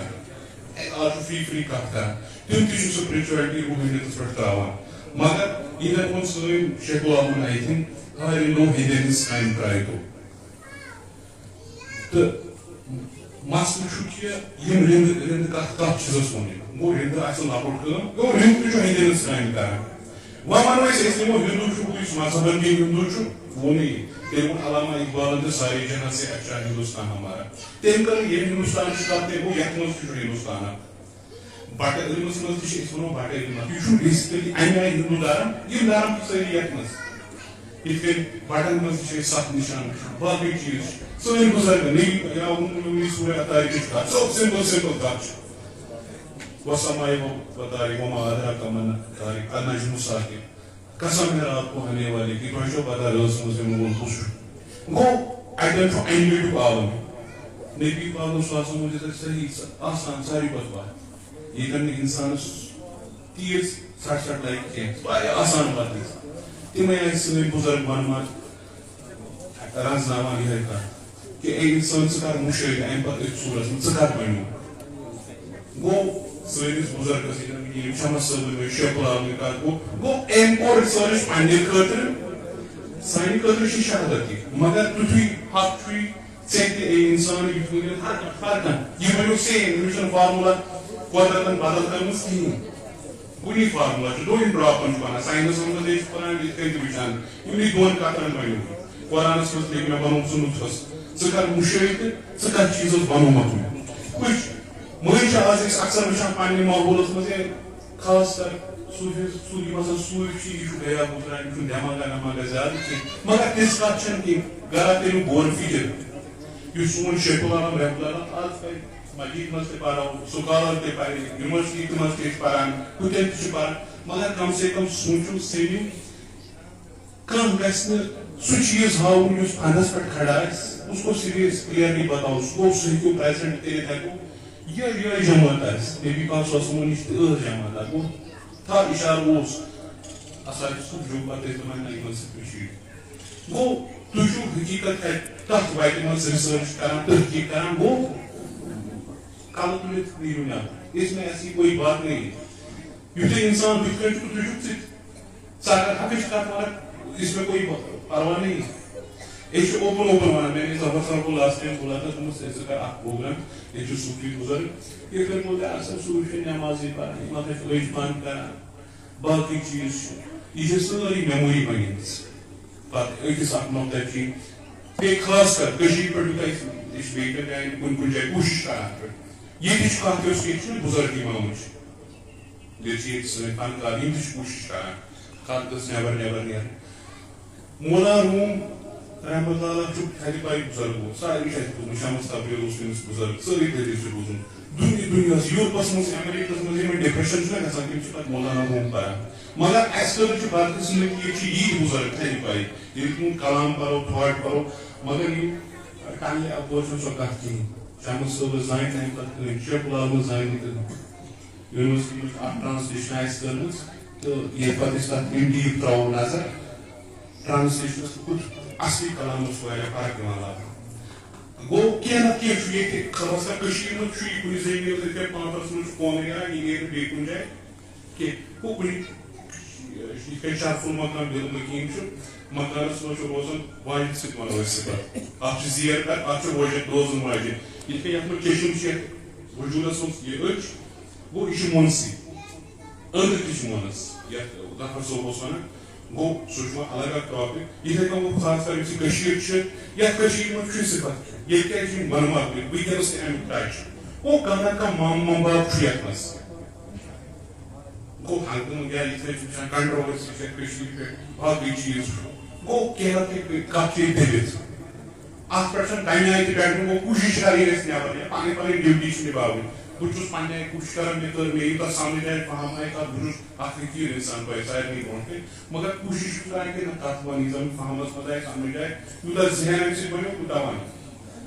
اے، آز چھُ فری فری کتھ کران، تِم تہِ چھِ سپرچویلٹی، روحٲنیتس پٮ۪ٹھ تراوان۔ مگر یِتھے پٲٹھۍ سٲنۍ شیخ العالمن، آئی تھنک، ہارِ نو ہیٚدٮ۪ن ہٕنٛز کامہِ ترٛایہِ تو۔ تہٕ مسلہٕ چھُ کہِ یِم رِنٛدٕ، رِنٛدٕ کتھ، کتھ چھِ زس وَنٕنۍ؟ گوٚو رِنٛدٕ آسہِ لۄکُٹ کٲم، گوٚو رِنٛدٕ تہِ چھُ ہیٚدٮ۪ن ہٕنٛز کامہِ کران۔ وۄنۍ وَنو أسۍ، أسۍ نِمو ہِندوٗ چھُ، یُس مذہبن کِنۍ ہِندوٗ چھُ، ووٚنُے۔ تیٚلہِ ووٚن علامہ اقبالن تہِ، سارے جہاں سے اچھا ہندوستان ہمارا۔ تٔمۍ کٔر ییٚمہِ ہندوستانٕچ کتھ، تٔمۍ گوٚو یتھ منٛز تہِ چھُ ہندوستان اکھ۔ بٹہٕ علمس منٛز تہِ چھِ أسۍ وَنو بٹہٕ علم اکھ۔ یہِ چھُ basically اَمہِ آیہِ ہندوٗ دھرم، یِم دھرم چھِ سٲری یتھ منٛز۔ یِتھ کٔنۍ بٹن منٛز تہِ چھِ أسۍ ستھ نشان وٕچھان، باقٕے چیٖز چھِ۔ سٲنۍ بُزرگ نبی یا ووٚنمُت سورہ الطارق چھِ کتھ، سۄ simple simple کتھ چھِ۔ وسماء و طارق وما ادراک ما الطارق، النجم الثاقب۔ قسم ہے رات کو آنے والے کی، تۄہہِ چھو پتہ رٲژ منٛز یِمن ہُنٛد کُس چھُ؟ گوٚو، اتٮ۪ن چھُ اَمہِ میٖٹُک عالم۔ نبی پاکن صلی اللہ علیہ وسلم ووٚن، یہِ چھِ صحیح، آسان، ساروی کھۄتہٕ پَتھ۔ ییٚتٮ۪ن نہٕ اِنسانس تیٖژ ژھٹھ ژھٹھ لگہِ کینٛہہ، واریاہ آسان پَتھ اِنسان۔ تِمے آیہِ سٲنۍ بُزرگ وَنوان، رَزناوان یِہوٚے کَتھ۔ کہِ اے اِنسان، ژٕ کر مُشٲہِدٕ اَمہِ پتہٕ أتھۍ صوٗرس منٛز، ژٕ کر بٔنِو۔ گوٚو، سٲنِس بُزرگس ییٚتٮ۪ن وٕنہِ ییٚمۍ شمس صٲبن وٕنۍ شیخ العالمٕنۍ کتھ گوٚو، گوٚو، أمۍ کوٚر research پننہِ خٲطرٕ، سانہِ خٲطرٕ چھِ شہادت یہِ۔ مگر تیُتھُے حق چھُے ژےٚ تہِ اے اِنسان، یُتھ ؤنِتھ ہر کانٛہہ، ہر کانٛہہ، یہِ ؤنِو same، أمِس چھُنہٕ formula قۄدرتن بدل کٔرمٕژ کِہیٖنۍ۔ کُنی formula چھُ، دۄن ڈراپن چھُ بنان، ساینسس منٛز تہِ چھِ پران، یِتھ کٔنۍ تہِ وٕچھان، یِمنٕے دۄن قطرن بنیو۔ قرآنس منٛز لیکھِ مےٚ بنووُکھ ژٕ نُطفس، ژٕ کر مُشٲہدٕ، ژٕ کتھ چیٖزس بنوومُت وۄنۍ؟ وٕچھ، مٔنٛزۍ چھِ آز أسۍ اکثر وٕچھان پننہِ ماحولس منٛز، ہے، خاص کر صوٗفی، صوٗفی، یِم ہسا صوٗفۍ چھِ، یہِ چھُ گیا گُزران، یِم چھُنہٕ دٮ۪ماغا وٮ۪ماغا زیادٕ کینٛہہ۔ مگر تِژھ کتھ چھنہٕ کینٛہہ، گرا کٔرِو غور فکر۔ یُس سون شیخ العالم رحمتہ اللہ آز پرِ، مسجد منٛز تہِ پرو، سکالر تہِ پرِ، یونیورسٹی تہِ منٛز تہِ چھِ پران، کُتٮ۪ن تہِ چھِ پران، مگر کم سے کم سوٗنٛچِو، سٔنِو، کانٛہہ گژھِ نہٕ سُہ چیٖز ہاوُن یُس پھندس پٮ۪ٹھ کھڑا آسہِ، اس کو صرف clearly بتاؤ، سُہ گوٚو، سُہ ہیٚکِو present کٔرِتھ، ہیٚکو یہِ، یہِ جماعت آسہِ، نبی پاک صلی اللہ علیہ وسلمن نِش تہِ ٲس جماعت اکھ، گوٚو تھا اِشارٕ اوس، اَسا چھُ سُہ جو پتہٕ ٲسۍ دَپان، نہ، یِمن سۭتۍ مےٚ چھُ یہِ۔ گوٚو، تُہۍ چھِو حقیٖقت اَتہِ تَتھ وَتہِ منٛز research کران، تحقیٖق کران، گوٚو، کَلہٕ تُلِتھ نیٖرِو نٮ۪بر۔ اس میں ایسی کوئی بات نہیں۔ یُتھُے اِنسان بٕتھِ کَنہِ چھُ، تُہۍ چھِو ژٕ تہِ۔ ژٕ اگر حقٕچ کَتھ وَنکھ، اس میں کوئی پرواہ نہیں۔ أسۍ چھِ open open وَنان، مےٚ گٔے ظفر صٲب گوٚو last time مُلاقات، دوٚپمَس، "ہے، ژٕ کَر اَکھ program، ییٚتہِ چھُ صوٗفی بُزرگ۔" ییٚتہِ پٮ۪ٹھ ووٚن مےٚ، "اَصٕل صوٗفی چھِ نٮ۪مازٕے پَران، یِم ہَسا چھِ أچھ بنٛد کَران، باقٕے چیٖز چھِ۔" یہِ چھِ سٲرٕے memory بَنیمٕژ۔ پَتہٕ أکِس اَکھ نۄقطہٕ چھِ، بیٚیہِ خاص کر کٔشیٖرِ پٮ۪ٹھ یوٗتاہ أسۍ، أسۍ چھِ بیٚیہِ کُنہِ جایہِ، کُنہِ کُنہِ جایہِ کوٗشِش کَران پٮ۪ٹھ۔ ییٚتہِ چھُ کانٛہہ تہِ اوس، ییٚتہِ چھُنہٕ بُزرگٕے ماموٗ چھِ۔ بیٚیہِ چھِ ییٚتہِ سٲنۍ فنکار، یِم تہِ چھِ کوٗشِش کران، کتھ گٔژھ نٮ۪بر نٮ۪بر نیرٕنۍ۔ مولانا روم رحمتہ اللہ چھُ تھدِ پایہِ بُزرگ اوس، ساروی چھِ اَسہِ بوٗزمُت، شمس تبریز اوس تٔمِس بُزرگ، سٲری دٔلیٖل چھِ بوٗزمُت۔ دُنیا، دُنیاہس، یورپس منٛز، امریکہس منٛز یِمن depression چھُنہ گژھان، تِم چھِ پتہٕ مولانا روم پران۔ مگر اَسہِ خٲطرٕ چھِ بدقسمتی، ییٚتہِ چھِ ییٖتۍ بُزرگ تھدِ پایہِ، ییٚلہِ تِہُنٛد کلام پرو، تھاٹ پرو، مگر یِم ٹنگہِ اپور چھُنہٕ سۄ کتھ کِہیٖنۍ۔ شمس صٲبس زانہِ نہٕ امہِ پتہٕ کٕہٕنۍ، شیخ العالمس زانہِ نہٕ کٕہٕنۍ۔ یونیورسٹی منٛز اکھ translation آسہِ کٔرمٕژ، تہٕ ییٚلہِ پتہٕ أسۍ تتھ in deep ترٛاوو نظر، translationس تہٕ کُس اصلی کلامس چھُ واریاہ فرق یِوان لبنہٕ۔ گوٚو، کینٛہہ نتہٕ کینٛہہ چھُ ییٚتہِ، خاص کر کٔشیٖرِ منٛز چھُ یہِ کُنہِ زٔنۍ یِتھے پٲٹھۍ پانٛژھ پرسنٹ چھُ پانہٕ نیران، یہِ نیرِ نہٕ بیٚیہِ کُنہِ جایہِ کینٛہہ۔ گوٚو، کُنہِ یِتھ کٔنۍ شرف المکان دِل مکین چھُ، مکانس منٛز چھُ روزان واجہِ سۭتۍ، ونو أسۍ صفت۔ اکھ چھُ زیر کتھ، اکھ چھُ ووجن، روزن واجہِ۔ یِتھ کٔنۍ یتھ منٛز چشم چھِ، یتھ وجوٗدس منٛز یہِ أچھ، گوٚو، یہِ چھُ مونسٕے۔ أنٛدرۍ تہِ چھُ مونس، یتھ ظفر صٲب اوس ونان، گوٚو، سُہ چھُ وۄنۍ الگ اکھ ٹاپک۔ یِتھے کٔنۍ گوٚو خاص کر یُس یہِ کٔشیٖر چھِ، یتھ کٔشیٖرِ منٛز چھُ صفت، ییٚتہِ کیازِ چھِ یِم ونہٕ وقتٕکۍ وٕنکیٚنس تہِ امیُک ٹچ۔ گوٚو، کانٛہہ نتہٕ کانٛہہ مام مام باب چھُ یتھ منٛز۔ گوٚو، ہنگتہٕ منٛگے یِتھ کٔنۍ چھِ وٕچھان کنٹروورسی چھِ کٔشیٖرِ پٮ۪ٹھ، باقٕے چیٖز چھُ۔ گوٚو، کینٛہہ نتہٕ کینٛہہ کتھ چھِ ییٚتہِ دٔپِتھ۔ اتھ پٮ۪ٹھ چھَنہٕ تَمہِ آیہِ تہِ پٮ۪ٹھ، گوٚو، کوٗشِش کرٕنۍ أسۍ نٮ۪بر، یا پنٕنۍ پنٕنۍ ڈیوٹی چھِ نِباوٕنۍ۔ بہٕ چھُس پننہِ آیہِ کوٗشِش کران، مےٚ کٔر، مےٚ یوٗتاہ سمجھ آیہِ، فہم آیہِ، تتھ بہٕ چھُس اکھ فقیٖر انسان تۄہہِ سارنٕے برونٛٹھ کنہِ، مگر کوٗشِش چھُس کران کہِ نہ، تتھ ونہٕ، یہِ زن فہمس منٛز آیہِ، سمجھ آیہِ، یوٗتاہ ذہن امہِ سۭتۍ بنیو، تیوٗتاہ ونہٕ۔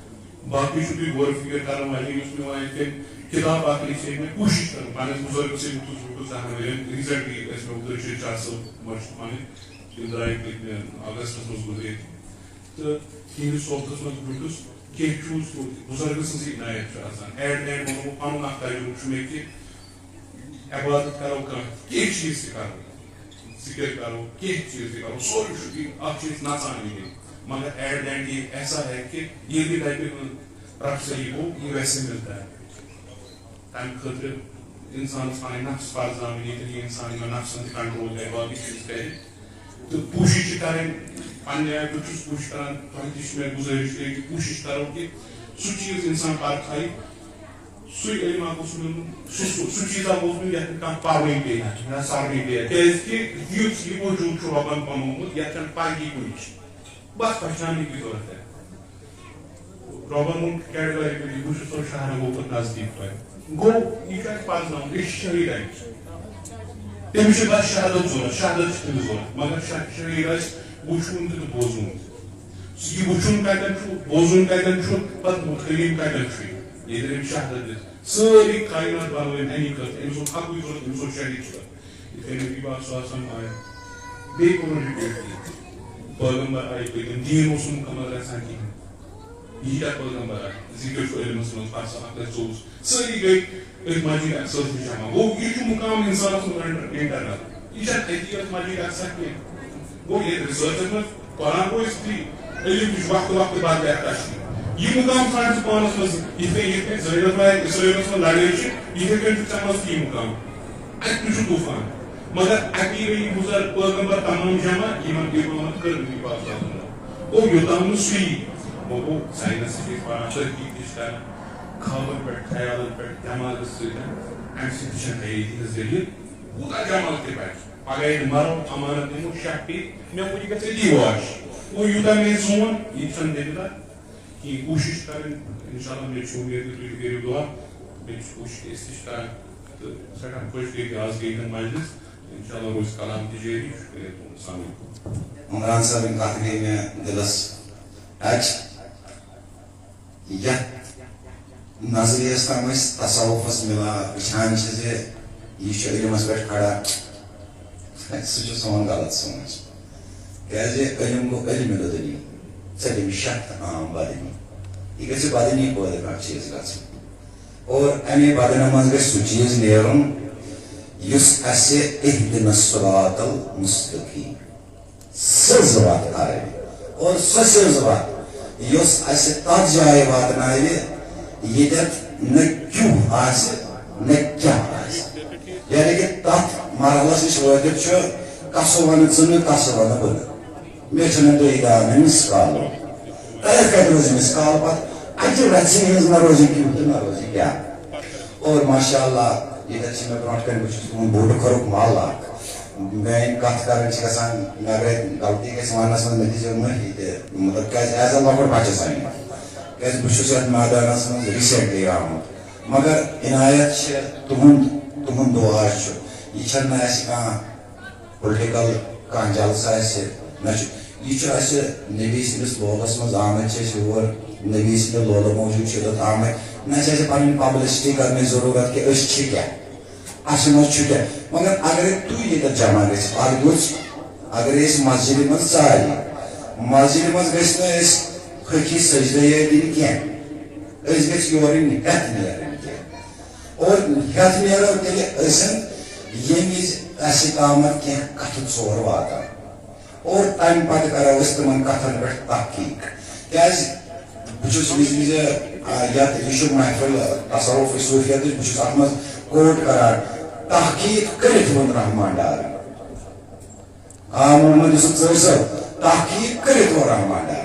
باقٕے چھُ بیٚیہِ غور فکر کرُن والٮ۪ن، یُس مےٚ وۄنۍ یِتھ کٔنۍ کِتاب اکھ لیٚچھے مےٚ، کوٗشِش کرُن پننِس بُزرگس سۭتۍ وُچھُس، بہٕ چھُس دَہَن ؤرۍیَن، ریسنٹلی ٲسۍ مےٚ عبدالرشید شاہ صٲب مٔشِتھ پنٕنۍ، تِم درٛاے پٔتمہِ اگستس منٛز گُزرے۔ تہٕ تِہنٛدِس صحبتس منٛز بیوٗٹھُس، کینٛہہ چھُس بُزرگہٕ سٕنٛزٕے عنایت چھِ آسان۔ ایٹ دی اینڈ وَنہٕ بہٕ پنُن اکھ تجربہٕ چھُ مےٚ کہِ عبادت کرو کانٛہہ، کینٛہہ چیٖز تہِ کرو، ذکر کرو، کینٛہہ چیٖز تہِ کرو، سورُے چھُ تی، اکھ چھِ أسۍ نژان ییٚتہِ، مگر ایٹ دی اینڈ یہ ایسا ہے کہ یہ بھی دپہِ، "رب سے یہ گوٚو، یہ ویسے ملتا ہے۔" تمہِ خٲطرٕ انسانس پنٕنۍ نفس پرزناوٕنۍ، ییٚتٮ۪ن یہِ انسان یِمن نفسن تہِ کنٹرول کرِ، باقٕے چیٖز کرِ۔ تہٕ کوٗشِش چھِ کرٕنۍ، پننہِ آیہِ بہٕ چھُس کوٗشِش کران، تۄہہِ تہِ چھِ مےٚ گُزٲرِش کہِ کوٗشِش کرو کہِ سُہ چیٖز انسان پرکھایہِ، سُے علما گوٚژھ میلُن، سُہ، سُہ، سُہ چیٖزا گوٚژھ میلُن یتھ نہٕ کانٛہہ پرنُے پیٚیہِ ہا، نہ سرنُے پیٚیہِ ہا۔ کیازِ کہِ یُس یہِ وجوٗد چھُ رۄبن بنوومُت، یتھ چھنہٕ پرگی کُنِچ۔ بس پہچاننٕچ ضرورت ہے۔ رۄبن ووٚن کیٹگری پٲٹھۍ، بہٕ چھُس سو شہرٕ گوٚو پتہٕ نزدیٖک تۄہہِ۔ گوٚو، یہِ چھُ اَسہِ پرزناوُن، أسۍ چھِ شہیٖد اَتہِ۔ تٔمِس چھِ بس شہادت ضوٚرتھ، شہادت چھِ تٔمِس ضوٚرتھ، مگر شہ-، شہیٖد آسہِ وٕچھوُن تہِ تہٕ بوزوُن تہِ۔ یہِ وٕچھُن کَتٮ۪ن چھُ، بوزُن کَتٮ۪ن چھُ، پتہٕ مُتکلِم کَتٮ۪ن چھُ؟ ییٚتٮ۪ن أمۍ شہادت دِژ، سٲری کائنات بنٲو أمۍ اَمی خٲطرٕ، أمِس اوس حقٕے ضوٚرتھ، أمِس اوس شہیٖد ضوٚرتھ۔ یِتھ کٔنۍ نبی پاک صلی اللہ علیہ وسلم آیہِ۔ بیٚیہِ کوٚرُن رِپیٖٹ تہِ۔ پیغمبر آیہِ پٔتِم، دیٖن اوس نہٕ مُکمل گژھان کِہیٖنۍ۔ یہِ کیٛاہ پیغمبر آیہِ؟ ذِکِر چھُ علمَس منٛز، پَرسہٕ اَکھ گژھِ ژوٚوُس۔ سٲری گٔے أتھۍ مسجدِ اقصاہَس نِش جمع۔ گوٚو، یہِ چھُ مُقام اِنسانَس منٛز انٹر-، انٹرنل۔ یہِ چھَنہٕ أتی یٲژ مسجدِ اقصیٰ کینٛہہ۔ گوٚو، ییٚلہِ ریسرچَس منٛز قرآن گوٚو، أسۍ تہِ علم تہِ چھُ وقتہٕ وقتہٕ بدلان تَشکیٖل۔ یہِ مُقام ژھانٛڈ ژٕ پانَس منٛز، یِتھ کٔنۍ، یِتھ کٔنۍ زٲہِدَس منٛز، اِسرٲیلَس منٛز لڑٲے چھِ، یِتھَے کٔنۍ چھُ ژےٚ منٛز تہِ یہِ مُقام۔ اَتہِ تہِ چھُ طوٗفان۔ مگر اَتی گٔے یہِ بُزرگ پٲغمبر تمام جمع، یِمَن تہِ اِمامت کٔر نبی پاک صلی اللہ علیہ وسلم۔ گوٚو یوٚتام نہٕ سُہ یی، وۄنۍ گوٚو ساینس تہِ چھِ أسۍ پَران، تحقیٖق تہِ چھِ کَران، خوابَن پٮ۪ٹھ، خیالَن پٮ۪ٹھ، دٮ۪ماغَس سۭتۍ، اَمہِ سۭتۍ تہِ چھَنہٕ حیٲتی ہٕنٛز دٔلیٖل۔ کوٗتاہ جمع تہِ پَرِ، پگاہ ییٚلہِ مرو، امانت دِمو، شک پیٚیہِ، مےٚ ووٚن، یہِ گژھِ أتی واش۔ گوٚو یوٗتاہ مےٚ زون، یہِ چھَنہٕ دٔلیٖلہ کِہیٖنۍ۔ کوٗشِش کَرٕنۍ، اِنشاءاللہ، مےٚ چھِ اُمید کہِ تُہۍ تہِ کٔرِو دُعا۔ مےٚ چھِ کوٗشِش، أسۍ تہِ چھِ کَران۔ تہٕ سٮ۪ٹھاہ خۄش گٔے کہِ آز گٔے یِم مجلِس۔ اِنشاءاللہ روزِ کلام تہِ جٲری۔ شُکریہ تُہُنٛد۔ السلام علیکم۔ عمران صٲبٕنۍ کَتھ گٔے مےٚ دِلَس ٹچ۔ یَتھ نظریَس تام أسۍ تصوفَس مِلا-، وٕچھان چھِ زِ یہِ چھُ علمَس پٮ۪ٹھ کھڑا، سُہ چھُ سون غلط سونٛچ۔ کیٛازِ علم گوٚو علمِ لدنی، ژےٚ دِمہِ شک تہٕ عام بدنی۔ یہِ گژھِ بدنی پٲدٕ کانٛہہ چیٖز گژھُن۔ اور اَمے بدنہٕ منٛز گژھِ سُہ چیٖز نیرُن، یُس اَسہِ اہدنا الصراط المستقیم۔ سٕنٛز وَتھ ہاوِ۔ اور سۄ سٕنٛز وَتھ، یۄس اَسہِ تَتھ جایہِ واتناوِ، ییٚتٮ۪تھ نہ کیُہہ آسہِ، نہ کیٛاہ آسہِ۔ یعنی کہِ تَتھ مرحلَس نِش وٲتِتھ چھُ، کَسہٕ وَنہٕ ژٕ نہٕ، کَسہٕ وَنہٕ بہٕ نہٕ۔ مےٚ چھُنہٕ بیٚیہِ دانہٕ مِس کالُک۔ تۄہہِ کَتہِ روزِ مِس کال پَتہٕ؟ اَکہِ رَژھِ ہٕنٛز نہ روزِ کیُہہ تہٕ نہ روزِ کیٛاہ۔ اور ماشاء اللہ، ییٚتٮ۪تھ چھِ مےٚ برونٛٹھ کَنہِ، بہٕ چھُس تُہُنٛد بوٚڑ کھۄرُک مَل اَکھ۔ میٛٲنۍ کَتھ کَرٕنۍ چھِ گژھان، مےٚ اگرے غلطی گژھِ وَننَس منٛز، مےٚ دیٖزیو معٲفی تہِ، مطلب، کیٛازِ as a لۄکُٹ بَچہٕ سَمجھ۔ کیٛازِ بہٕ چھُس یَتھ مٲدانَس منٛز recently آمُت۔ مگر عنایت چھِ تُہُنٛد، تُہُنٛد دُعا چھُ۔ یہِ چھَنہٕ اَسہِ کانٛہہ political کانٛہہ جلسہٕ آسہِ، نہ چھُ، یہِ چھُ اَسہِ نبی سٕنٛدِس لولَس منٛز آمٕتۍ چھِ أسۍ یور، نبی سٕنٛدِ لولہٕ موٗجوٗب چھِ یوٚت آمٕتۍ، نہ چھِ اَسہِ پَنٕنۍ publicity کَرنٕچ ضروٗرت کہِ أسۍ چھِ کیٛاہ، اَسہِ منٛز چھُ کیٛاہ۔ مگر اَگرے تُہۍ ییٚتٮ۪تھ جمع گٔژھِو، اَکھ دۄہ اَگرے أسۍ مسجدِ منٛز ژایہِ، مسجدِ منٛز گٔژھۍ نہٕ أسۍ کھٔکھی سجدے یٲتۍ دِنۍ کینٛہہ، أسۍ گٔژھۍ یورٕ ہٮ۪تھ نیرٕنۍ کینٛہہ۔ اور ہٮ۪تھ نیرو تیٚلہِ أسۍ، ییٚمہِ وِزِ اَسہِ تامَتھ کینٛہہ کَتھٕ ژور واتَن۔ اور تَمہِ پَتہٕ کَرو أسۍ تِمَن کَتھَن پٮ۪ٹھ تحقیٖق۔ کیٛازِ بہٕ چھُس وِزِ وِزِ، آ، یَتھ، یہِ چھُ محفل تصوف صوفیتٕچ، بہٕ چھُس اَتھ منٛز quote کَران، "تحقیٖق کٔرِتھ ووٚن رحمان ڈارَن۔" آ محمد یوسف ژٲر صٲب، تحقیق کٔرِتھ اوٚن رحمان ڈار۔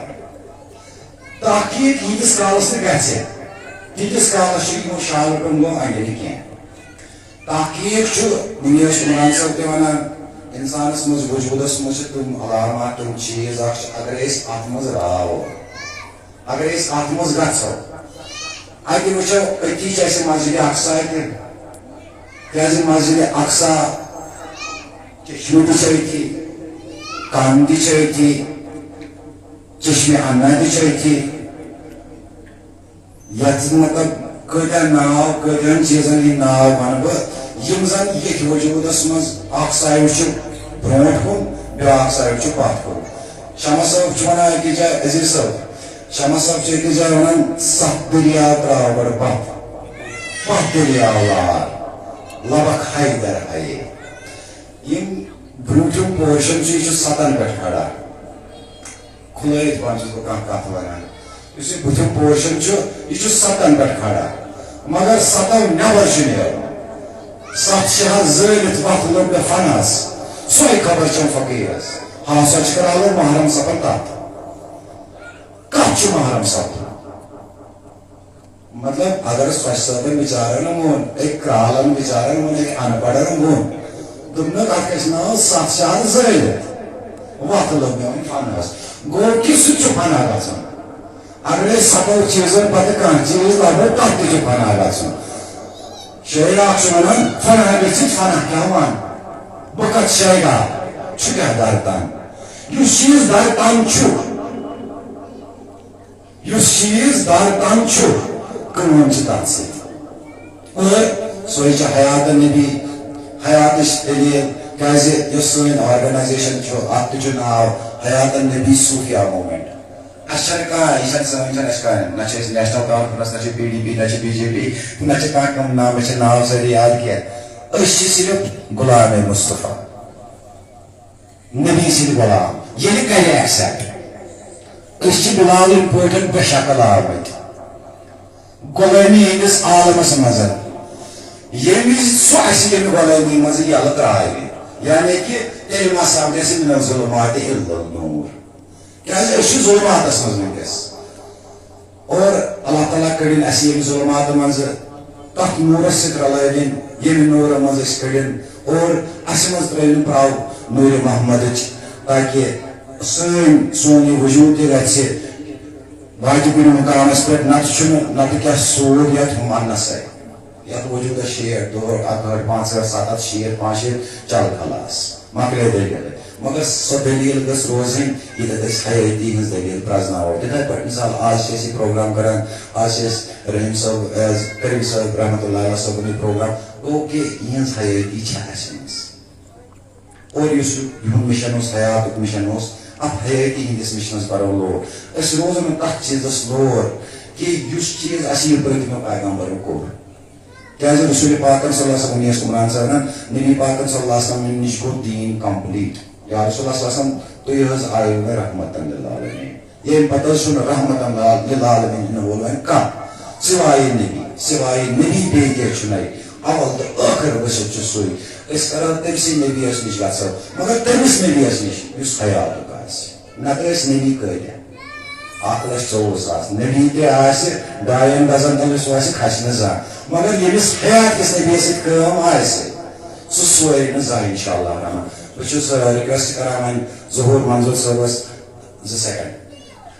تحقیق ییٖتِس کالس نہٕ گژھِ، تیٖتِس کالس چھُ یِمو شالہٕ ٹوٚنٛگو اَندِ نہٕ کینٛہہ۔ تحقیق چھُ، مُنیر عمران صٲب تہِ وَنان، اِنسانَس منٛز وجوٗدَس منٛز چھِ تِم علامات، تِم چیٖز، اَکھ چھِ، اگر أسۍ اَتھ منٛز راو، اگر أسۍ اَتھ منٛز گژھو، اَتہِ وٕچھو، أتی چھِ اَسہِ مسجد اقصا تہِ، کیٛازِ مسجد اقصا، چشمہٕ تہِ چھِ أتی، کَن تہِ چھِ أتی، چشمِ انا تہِ چھِ أتی۔ یتھ مطلب کۭتیاہ ناو، کۭتیاہن چیٖزن ہٕنٛدۍ ناو ونہٕ بہٕ، یِم زن ییٚتھۍ وجوٗدس منٛز اکھ side چھُ برونٛٹھ کُن، بیٛاکھ side چھُ پتھ کُن۔ شمس صٲب چھُ ونان أکِس جایہِ، عزیز صٲب، شمس صٲب چھُ أکِس جایہِ ونان، "ستھ دٔریاو ترٛاو گۄڈٕ پتھ، پتھ دٔریاو لار، لبکھ حیدر حیے۔" یِم برونٛٹھِم portion چھُ، یہِ چھُ ستن پٮ۪ٹھ کھڑا۔ کھُلٲیِتھ پَہَن چھُس بہٕ کانٛہہ کَتھ وَنان۔ یُس یہِ بُتھِم portion چھُ، یہِ چھُ سَتَن پٮ۪ٹھ کھڑا، مگر سَتَو نٮ۪بر چھُ نیرُن۔ سَتھ شہر زٲلِتھ وَتھ لوٚب مےٚ فناہَس، سۄے خبر چھَم فقیٖرَس۔ ہا، سۄ چھِ کران لوٚب محرم صفن تَتھ۔ کَتھ چھُ محرم صفن؟ مطلب، اگر سۄچھ صٲبن بِچارن ووٚن، أکۍ کرٛالن بِچارن ووٚن، أکۍ اَن پَڑھن ووٚن، دوٚپنَکھ، "اَتھ کیٛاہ چھُ ناو؟ سَتھ شہر زٲلِتھ وَتھ لٔب مےٚ وۄنۍ فناہَس۔" گوٚو کہِ سُہ تہِ چھُ فنا گژھُن۔ اگر أسۍ سَتو چیٖزو پَتہٕ کانٛہہ چیٖز لَبو، تَتھ تہِ چھُ فنا گژھُن۔ شٲعر اَکھ چھُ وَنان، "فنا گٔژھِتھ فنا کیٛاہ وَن؟ بہٕ کَتھ شیدا چھُ کیٛاہ دَر تام؟ یُس چیٖز دَر تام چھُ، یُس چیٖز دَر تام چھُ، کٲم چھِ تَتھ سۭتۍ۔" اور سۄے چھِ حیات نبی، حیاتٕچ دٔلیٖل، کیٛازِ یۄس سٲنۍ organization چھُ، اَتھ تہِ چھُ ناو حیات نبی صوفیہ movement۔ اَسہِ چھَنہٕ کانٛہہ، یہِ چھَنہٕ سٲنۍ، چھَنہٕ اَسہِ کانٛہہ، نہ چھِ أسۍ national conference، نہ چھِ P D P، نہ چھِ B J P، نہ چھِ کانٛہہ کٲم، نہ مےٚ چھِ ناو سٲری یاد کینٛہہ۔ أسۍ چھِ صرف غلام مصطفیٰ۔ نبی سٕنٛدۍ غلام، ییٚلہِ کرِ accept۔ أسۍ چھِ بِلالٕنۍ پٲٹھۍ بے شکل آمٕتۍ غلٲمی ہٕنٛدِس عالمس منٛز۔ ییٚمہِ وِزِ سُہ اَسہِ ییٚمہِ غلٲمی منٛز یَلہٕ ترٛاوِ، یعنی کہِ تیٚلہِ ما سپدِ اَسہِ من الظلمات الی النور۔ کیٛازِ أسۍ چھِ ظلماتس منٛز وٕنکیٚس۔ اور اللہ تعالیٰ کٔڑِن اَسہِ ییٚمہِ ظلماتہٕ منٛزٕ، تَتھ نوٗرَس سۭتۍ رلٲوِن، ییٚمہِ نوٗرٕ منٛز أسۍ کٔڑِن، اور اَسہِ منٛز ترٛٲوِن پراو نوٗرِ محمدٕچ، تاکہِ سٲنۍ، سون یہِ وجوٗد تہِ گژھِ واتہِ کُنہِ مُقامَس پٮ۪ٹھ، نَتہٕ چھُنہٕ، نَتہٕ کیٛاہ سوٗر یَتھ ہُم اَننَسَے۔ یَتھ وجوٗدَس شیٹھ، دُہٲٹھ، اَکہٲٹھ، پانٛژہٲٹھ، سَتَتھ، شیٹھ، پانٛژشیٖتھ، چَل خلاص، مۄکلے دٔلیٖلٕے۔ مگر سۄ دٔلیٖل گٔژھ روزٕنۍ، ییٚتٮ۪تھ أسۍ حیٲتی ہٕنٛز دٔلیٖل پرٛزناوو۔ تِتھَے پٲٹھۍ، مثال، آز چھِ أسۍ یہِ پروگرام کران، آز چھِ أسۍ رحیٖم صٲب، ایز کریم صٲب رحمتہ اللہ علیہ صٲبُن یہِ پروگرام۔ گوٚو کہِ یِہٕنٛز حیٲتی چھےٚ اَسہِ منٛز۔ اور یُس یِہُنٛد مِشن اوس، حیاتُک مِشن اوس، اَتھ حیٲتی ہٕنٛدِس مِشنَس بَرو لوڈ۔ أسۍ روزو نہٕ تَتھ چیٖزَس لور کہِ یُس چیٖز اَسہِ یہِ پٔتمیو پیغمبرو کوٚر۔ کیٛازِ رسول پاکن صلی اللہ علیہ وسلم، یس عمران صٲبن، نبی پاکن صلی اللہ علیہ وسلم نِش گوٚو دیٖن complete۔ یا رسول اللہ صلی اللہ علیہ وسلم، تُہۍ حظ آیو مےٚ رحمتن للعالمین۔ ییٚمہِ پتہٕ حظ چھُنہٕ رحمتن للعالمین یِنہٕ وول وۄنۍ کانٛہہ، سوائے نبی، سوائے نبی بیٚیہِ کیٛاہ چھُنَے۔ اول تہٕ ٲخر ؤسِتھ چھُ سُے۔ أسۍ کرو تٔمسٕے نبیَس نِش گژھو، مگر تٔمِس نبیَس نِش یُس حیاتُک آسہِ۔ نتہٕ ٲسۍ نبی کۭتیاہ؟ اَکھ لَچھ ژوٚوُہ ساس۔ نبی تہِ آسہِ، ڈاین گزن تل یُس آسہِ، کھسہِ نہٕ زانٛہہ۔ مگر ییٚمِس حیات کِس نبیَس سۭتۍ کٲم آسہِ، سُہ سورُے نہٕ زانٛہہ، انشاءاللہ الرحمن۔ بہٕ چھُس، آ، request کران وۄنۍ ظہور منظور صٲبس زٕ second۔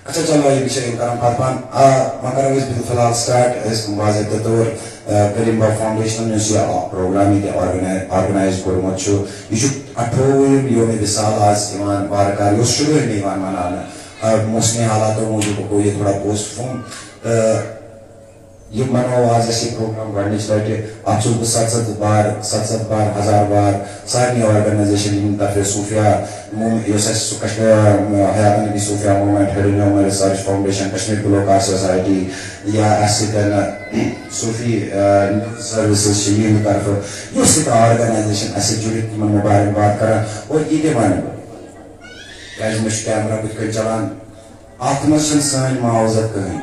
اچھا، چلو، یِم چھِ یِم کران پتھ پہن۔ آ، وۄنۍ کرو أسۍ فی الحال start۔ أسۍ باضٲبطہٕ طور، آ، کریم باب فاؤنڈیشنن یُس یہِ پروگرام ییٚتہِ organi-، organize کوٚرمُت چھُ، یہِ چھُ اَٹھووُہِم یومِ وِصال آز یِوان وارٕ کارٕ، یہِ اوس شُرٲہمہِ یِوان مناونہٕ۔ آ، موسمی حالاتو موٗجوٗب گوٚو یہِ تھوڑا postpone۔ تہٕ یہِ منوو آز اَسہِ یہِ پروگرام گۄڈٕنِچ لَٹہِ۔ اَتھ چھُس بہٕ ستھ ستھ بار، ستھ ستھ بار، ہزار بار سارنٕے organization ہٕنٛدِ طرفہٕ، صوفیہ موم-، یۄس اَسہِ سُہ کشمیر، آ، حیات نبی صوفیہ movement، Hayden human research foundation, Kashmir گلوکار سوسائٹی یا اَسہِ سۭتۍ صوفی، آ، services چھِ یِہنٛدِ طرفہٕ، یۄس تہِ کانٛہہ organization اَسہِ سۭتۍ جُڑِتھ، تِمن مبارکباد کران۔ اور یہِ تہِ وَنہٕ بہٕ، کیٛازِ مےٚ چھُ camera بٕتھِ کَنۍ چلان، اَتھ منٛز چھَنہٕ سٲنۍ معاوضت کٕہٕنۍ۔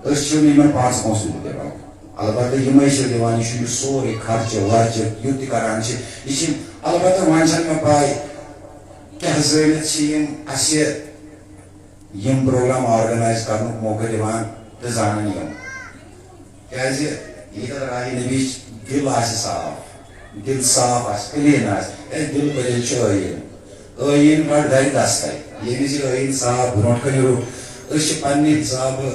أسۍ چھِنہٕ یِمن پونٛسہٕ وونٛسہٕ تہِ دِوان۔ البتہ یِمے چھِ دِوان، یہِ چھُ یہِ سورُے خرچہٕ ورچہٕ یُتھ تہِ کران چھِ۔ یہِ چھِ، البتہ وۄنۍ چھَنہٕ مےٚ پَے، کیٛاہ زٲنِتھ چھِ یِم اَسہِ یِم پروگرام آرگنائز کرنُک موقعہٕ دِوان تہٕ زانان یِم؟ کیٛازِ ییٚتٮ۪تھ راہی نبی دِل آسہِ صاف، دِل صاف آسہِ، کلیٖن آسہِ، کیٛازِ دِل بدل چھُ ٲییٖن۔ ٲییٖن کڑ گرِ دستَے۔ ییٚمہِ وِزِ ٲییٖن صاف برونٛٹھ کَنہِ روٚٹ، أسۍ چھِ پننہِ حسابہٕ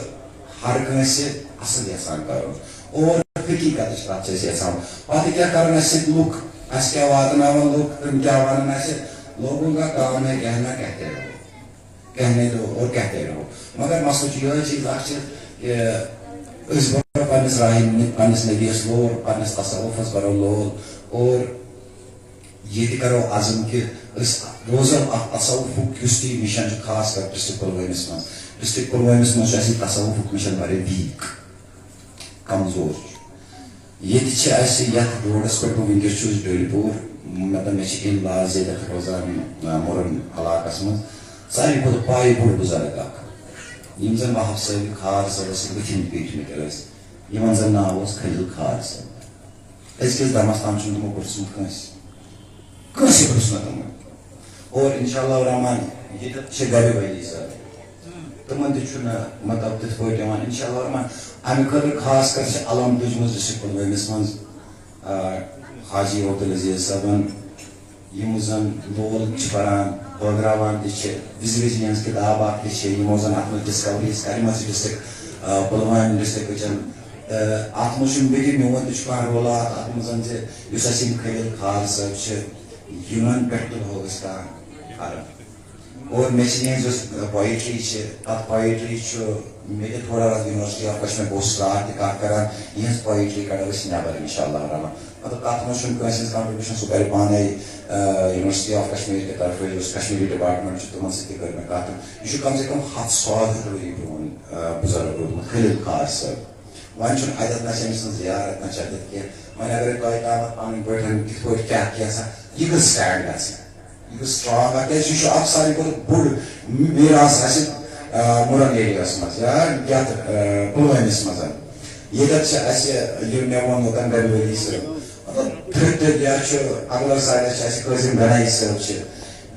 ہر کٲنٛسہِ اصل یژھان کرُن۔ اور حقیقتٕچ کتھ چھِ أسۍ یژھان۔ پتہٕ کیٛاہ کرن اَسہِ سۭتۍ لُکھ؟ اَسہِ کیٛاہ واتناون لُکھ؟ تِم کیٛاہ ونن اَسہِ؟ لوگوں کا کام ہے کہنا، کہتے رہو، کہنے دو اور کہتے رہو۔ مگر مسلہٕ چھُ یِہوٚے چیٖز اکھ چھِ کہ أسۍ برو پننِس راہہِ، پننِس نبیَس لور، پننِس تصوفس برو لور اور یہِ تہِ کرو عزم کہِ أسۍ روزو اکھ تصوفُک یُس تہِ مِشن چھُ، خاص کر ڈسٹرکٹ پُلوٲمِس منٛز۔ ڈسٹرکٹ پُلوٲمِس منٛز چھُ اَسہِ یہِ تصوفُک مِشن واریاہ ویٖک، کمزور چھُ۔ ییٚتہِ چھِ اَسہِ یَتھ روڈَس پٮ۪ٹھ بہٕ وٕنکیٚس چھُس ڈوٗرِ پوٗر، مطلب مےٚ چھِ in-laws ییٚتٮ۪تھ روزان، آ، مُرَن علاقَس منٛز۔ ساروی کھۄتہٕ پایہِ بوٚڑ بُزرگ اَکھ، یِم زَن وہاب صٲبہِ خار صٲبَس سۭتۍ بٕتھِ بیٖٹھمٕتۍ ٲسۍ، یِمَن زَن ناو اوس خلیل خار صٲب۔ أزکِس دمس تام چھُنہٕ تِمو پرٛژھمُت کٲنٛسہِ۔ کٲنٛسہِ پرٛژھ نہٕ تِمو۔ اور انشاءاللہ الرحمن ییٚتٮ۪تھ چھِ گرِ وٲلی صٲب۔ تِمن تہِ چھُنہٕ مطلب تِتھ پٲٹھۍ یِوان۔ انشاءاللہ الرحمن اَمہِ خٲطرٕ خاص کر چھِ علم تُجمٕژ ڈسٹرکٹ پُلوٲمِس منٛز، آ، حاجی عبدالعزیز صٲبن، یِم زن لول چھِ پران، بٲگراوان تہِ چھِ، وِزِ وِزِ یِہٕنٛز کِتاب اکھ تہِ چھِ، یِمو زن اتھ منٛز ڈسکوریٖز کرِمژٕ چھِ ڈسٹرکٹ، آ، پُلوامہِ ڈسٹرکٹٕچن۔ تہٕ اتھ منٛز چھُنہٕ مےٚ تہِ، میون تہِ چھُ کانٛہہ رولہ اتھ، اتھ منٛز زِ یُس اسہِ یِم خلیل خار صٲب چھِ، یِمن پٮ۪ٹھ تُلہو أسۍ کانٛہہ قلم۔ اور مےٚ چھِ یِہٕنٛز یۄس پویٹری چھِ، تتھ پویٹری چھُ مےٚ تہِ تھوڑا راتھ یونیورسٹی آف کشمیر، بہٕ اوسُس راتھ تہِ کتھ کران، یِہٕنٛز پویٹری کڑو أسۍ نٮ۪بر انشاءاللہ الرحمن۔ مطلب تتھ منٛز چھُنہٕ کٲنٛسہِ ہٕنٛز contribution، سُہ کرِ پانے، آ، یونیورسٹی آف کشمیر کہِ طرفہٕ یُس کشمیری ڈپارٹمنٹ چھُ تِمن سۭتۍ تہِ کٔر مےٚ کتھ۔ یہِ چھُ کم سے کم ہتھ ساس ؤری پرون، آ، بُزرگ روٗدمُت خلیل خار صٲب۔ وۄنۍ چھُنہٕ اتٮ۪تھ نہ چھِ أمۍ سٕنٛز زیارت نہ چھِ اتٮ۪تھ کینٛہہ۔ وۄنۍ اگرے تۄہہِ تامَتھ پنٕنۍ پٲٹھۍ کِتھ پٲٹھۍ کیٛاہ کیٛاہ سا، یہِ گٔژھ stand گژھٕنۍ۔ یہِ گٔژھ strong اکھ، کیٛازِ یہِ چھُ اکھ ساروی کھۄتہٕ بوٚڑ میٖراث اَسہِ، آ، مُرَن ایریاہَس منٛز یا یَتھ، آ، پُلوٲمِس منٛز۔ ییٚتٮ۪تھ چھِ اَسہِ، یہِ مےٚ ووٚن اوٚتَن گَرِ ؤلی صٲب، مطلب، پھِرِ تہِ یا چھُ اَگلَر سایڈَس چھِ اَسہِ قٲسِم گنایی صٲب چھِ،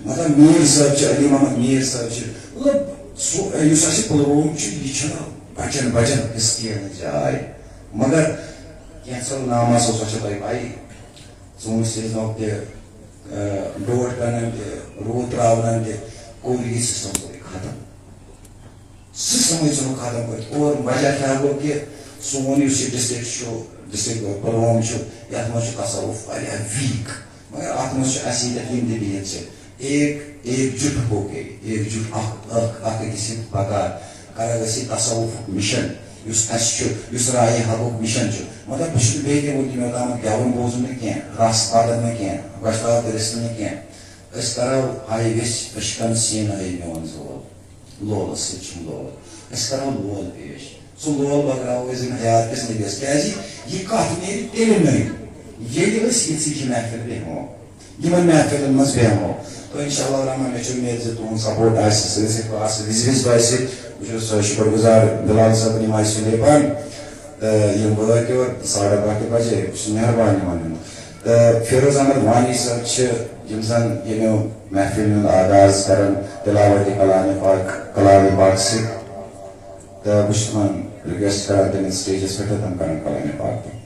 مطلب، میٖر صٲب چھِ، علی محمد میٖر صٲب چھِ۔ مطلب، سُہ، یُس اَسہِ پُلووم چھُ، یہِ چھُنہٕ بَچَن بَچَن حِصہٕ کینٛہہ جاے۔ مگر کینٛژھو نامَس اوس، سۄ چھِ تۄہہِ پَیی، ژوٗنٛٹھۍ سیٖزنُک تہِ، آ، ڈوٹھ کٕنان تہِ، روٗد ترٛاونان تہِ، کوٚر یہِ سِسٹَم سورُے ختم۔ سِسٹَمٕے ژھٕنُکھ ختم کٔرِتھ۔ اور وجہ کیٛاہ گوٚو کہِ سون یُس یہِ ڈسٹرکٹ چھُ، ڈسٹرکٹ پُلووم چھُ، یَتھ منٛز چھُ تصوف واریاہ ویٖک۔ مگر اَتھ منٛز چھُ اَسہِ ییٚتٮ۪تھ یِم تہِ بِہِتھ چھِ، ایک، ایک جُٹ ہو کے، ایک جُٹ، اَکھ، اَکھ، اَکھ أکِس سۭتۍ پَکان۔ کرو أسۍ یہِ تصوفُک مِشن، یُس اَسہِ چھُ، یُس راے حقُک مِشن چھُ۔ مطلب، بہٕ چھُس نہٕ بیٚیہِ تہِ وُنہِ تہِ مےٚ اوٚتامَتھ گٮ۪وُن بوٗزُن نہٕ کینٛہہ، رَس پَتَن نہٕ کینٛہہ، گۄشتاب تٔرِس نہٕ کینٛہہ۔ أسۍ کرو ہاے ویٚژھِ عشقن سیٖنہٕ ہے میون زول، لولَس سۭتۍ چھُم لول۔ أسۍ کرو لول پیش۔ سُہ لول بٲگراوو أسۍ زِن حیات کِس نبیَس۔ کیٛازِ؟ یہِ کَتھ نیرِ تیٚلہِ نٔنۍ، ییٚلہِ أسۍ یِژھٕے ہِش محفِل بیٚہمو۔ یِمن محفلن منٛز بیٚہمو۔ تو انشاءاللہ الرحمن، مےٚ چھِ اُمید زِ تُہُنٛد سپورٹ آسہِ سٲنِس یتھ کلاسس وِزِ وِزِ تۄہہِ سۭتۍ۔ بہٕ چھُس شُکر گُزار بِلال صٲبُن، یِم آیہِ سُلے پہن۔ تہٕ یِم وٲتۍ یور ساڑٕ باہ تہِ بجے، بہٕ چھُس مہربان یِمن ہُنٛد۔ تہٕ فیروز احمد وانی صٲب چھِ، یِم زن ییٚمیو محفلہِ ہُنٛد آغاز کران تلاوت کلام پاک، کلام پاک سۭتۍ۔ تہٕ بہٕ چھُس تِمن ریکویسٹ کران تِمن سٹیجس پٮ۪ٹھ تہٕ تِم کرن کلام پاک تہِ۔